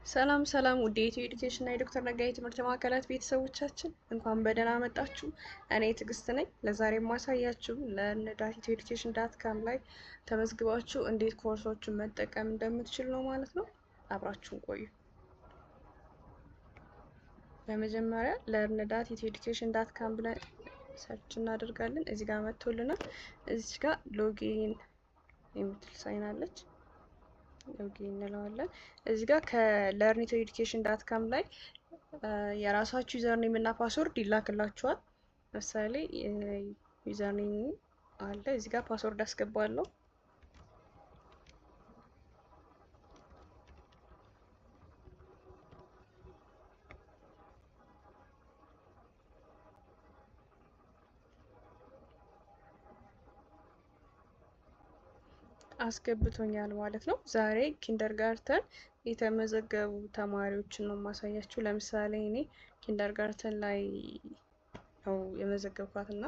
ሰላም ሰላም ውድ የኢትዮ ኤዱኬሽን እና የዶክተር ነጋ የትምህርት ማዕከላት ቤተሰቦቻችን፣ እንኳን በደህና መጣችሁ። እኔ ትዕግስት ነኝ። ለዛሬ የማሳያችሁ learn.ethioeducation.com ላይ ተመዝግባችሁ እንዴት ኮርሶችን መጠቀም እንደምትችሉ ነው ማለት ነው። አብራችሁን ቆዩ። በመጀመሪያ learn.ethioeducation.com ብለን search እናደርጋለን። እዚህ ጋር መጥቶልናል። እዚች ጋር login የምትል sign አለች። Login እንለዋለን። እዚህ ጋር ከ learn ethioeducation.com ላይ የራሳችሁ username እና password ይላክላችኋል። ለምሳሌ username አለ፣ እዚህ ጋር password አስገባለሁ። አስገብቶኛል ማለት ነው። ዛሬ kindergarten የተመዘገቡ ተማሪዎችን ነው የማሳያችሁ። ለምሳሌ እኔ kindergarten ላይ ነው የመዘገብኳት እና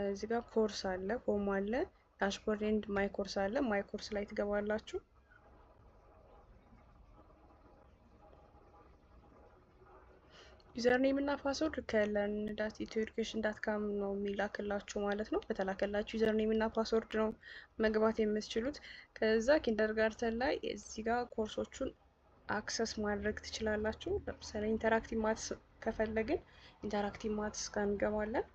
እዚህ ጋር ኮርስ አለ፣ home አለ፣ dashboard and my course አለ። My course ላይ ትገባላችሁ። Username እና password ከ learn.ethioeducation.com ነው የሚላክላችሁ ማለት ነው። በተላከላችሁ username እና password ነው መግባት የምትችሉት። ከዛ kindergarten ላይ እዚህ ጋር ኮርሶቹን access ማድረግ ትችላላችሁ። ለምሳሌ interactive maths ከፈለግን interactive maths ጋር እንገባለን።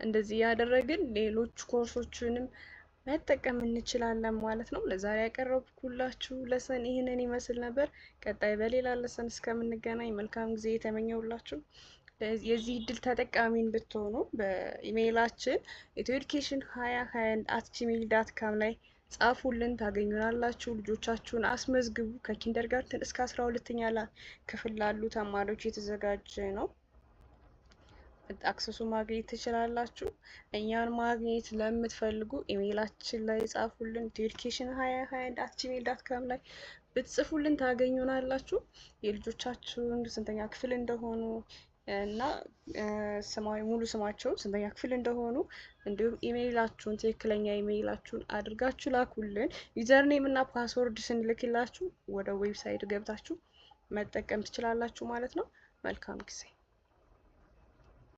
እንደዚህ ያደረግን ሌሎች ኮርሶችንም መጠቀም እንችላለን ማለት ነው። ለዛሬ ያቀረብኩላችሁ lesson ይህንን ይመስል ነበር። ቀጣይ በሌላ lesson እስከምንገናኝ መልካም ጊዜ የተመኘሁላችሁ። የዚህ እድል ተጠቃሚ እንድትሆኑ በኢሜይላችን ethioeducation2021@gmail.com ላይ ጻፉልን፣ ታገኙናላችሁ። ልጆቻችሁን አስመዝግቡ። ከ kindergarten እስከ 12ኛ ክፍል ላሉ ተማሪዎች የተዘጋጀ ነው። Access ኡ ማግኘት ትችላላችሁ። እኛን ማግኘት ለምትፈልጉ ኢሜይላችን ላይ ጻፉልን። ethioeducation2021@gmail.com ላይ ብትጽፉልን ታገኙናላችሁ። የልጆቻችሁን ስንተኛ ክፍል እንደሆኑ እና ሙሉ ስማቸውን፣ ስንተኛ ክፍል እንደሆኑ፣ እንዲሁም ኢሜይላችሁን፣ ትክክለኛ ኢሜይላችሁን አድርጋችሁ ላኩልን። Username እና password ስንልክላችሁ ወደ website ገብታችሁ መጠቀም ትችላላችሁ ማለት ነው። መልካም ጊዜ።